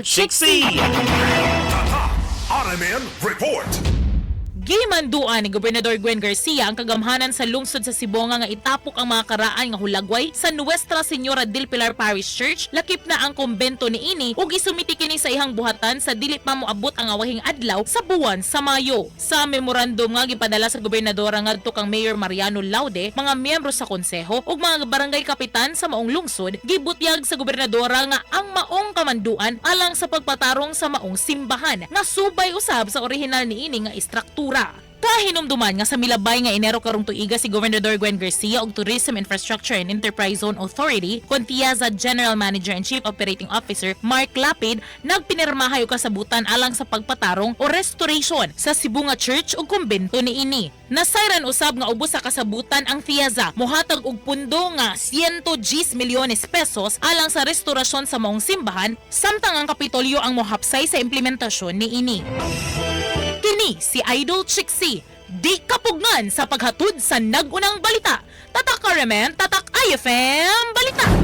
Chixie! Tatak RMN Report. Gimanduan ni Gobernador Gwen Garcia ang kagamhanan sa lungsod sa Sibonga nga itapok ang mga karaan nga hulagway sa Nuestra Señora del Pilar Parish Church, lakip na ang kumbento niini, ug isumiti kini sa ihang buhatan sa dili pa moabot ang awahing adlaw sa buwan sa Mayo. Sa memorandum nga gipadala sa gobernadora ngadto kang Mayor Mariano Laude, mga miyembro sa konseho ug mga barangay kapitan sa maong lungsod, gibutyag sa gobernadora nga ang maong kamanduan alang sa pagpatarong sa maong simbahan nga subay usab sa orihinal niini nga istruktura. Kahinumduman nga sa milabay nga Enero karong tuiga si Gobernador Gwen Garcia og Tourism Infrastructure and Enterprise Zone Authority kon TIEZA General Manager and Chief Operating Officer Mark Lapid nagpinirmahay og kasabutan alang sa pagpatarong o restoration sa Sibonga Church ug kumbento niini. Nasayran usab nga ubos sa kasabutan ang TIEZA mohatag og pundo nga 110 milyones pesos alang sa restorasyon sa maong simbahan, samtang ang Kapitolyo ang mohapsay sa implementasyon niini. Kini si Idol Chixie, di kapugnan sa paghatod sa nag-unang balita. Tatak RMN, Tatak IFM Balita.